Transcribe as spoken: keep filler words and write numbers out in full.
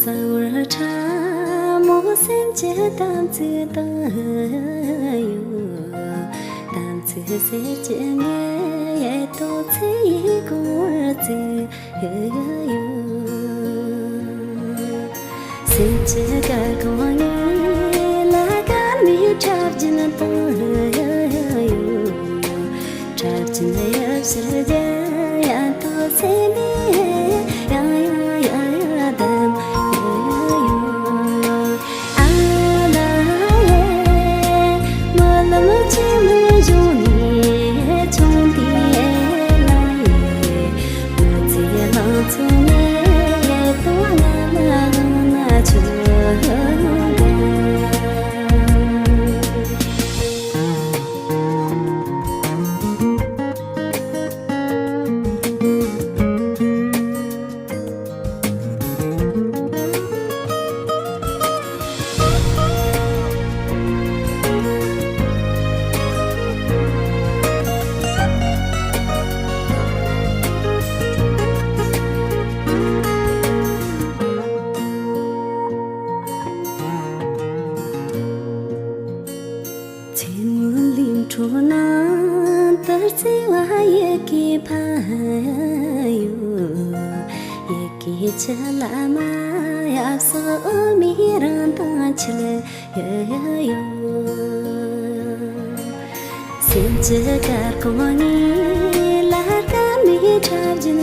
གསང་བར་ཕྲ་མོ་སེམས་ཀྱི་དམ་ཚིག་དང་ཡོད། དམ་ཚིག་ཟེར་གྱི་ངའི་ཡལ་དོ་ཚེ་ཡི་གོང་བར་བརྩིགས་ཡོད། སེམས་ཀྱི་སྐར་ཁུང་ངའི་ལ་སྐར་མའི་ཁྲ་རྒྱུན་དང་ཡོད། ཁྲ་རྒྱུན་ཡབ་ཕྱིར་རྒྱལ་ཡང་དུ་སེམས་པའི་ཡང་ཡང་ཡང་ཡང་བསྡམས་ཡོད། ཨ་ལ་ཡེ། རྨི་ལམ་ཆེན་མོའི་གཞུང་ནས་མཆོང་དེ་ལ་ཡེ། མི་ཚེ་ལང་ཚོ་ནས་ཡེ་དོ་ང་ལ་ལོང་ན་ཆོག་ག། མཚན་མོའི་ལུས་འཕྲོ་ནང་དུ་བརྩེ་བ་ཡི་གེ་ཕབ་ཡོད། ཡི་གེ་ཆུ་ལ་མ་ཡབ་སོ་མི་རང་དང་ཆད་ཡོད། སེམས་ཀྱི་སྐར་ཁུང་ངའི་ལ་སྐར་མའི་ཁྲ་རྒྱུན།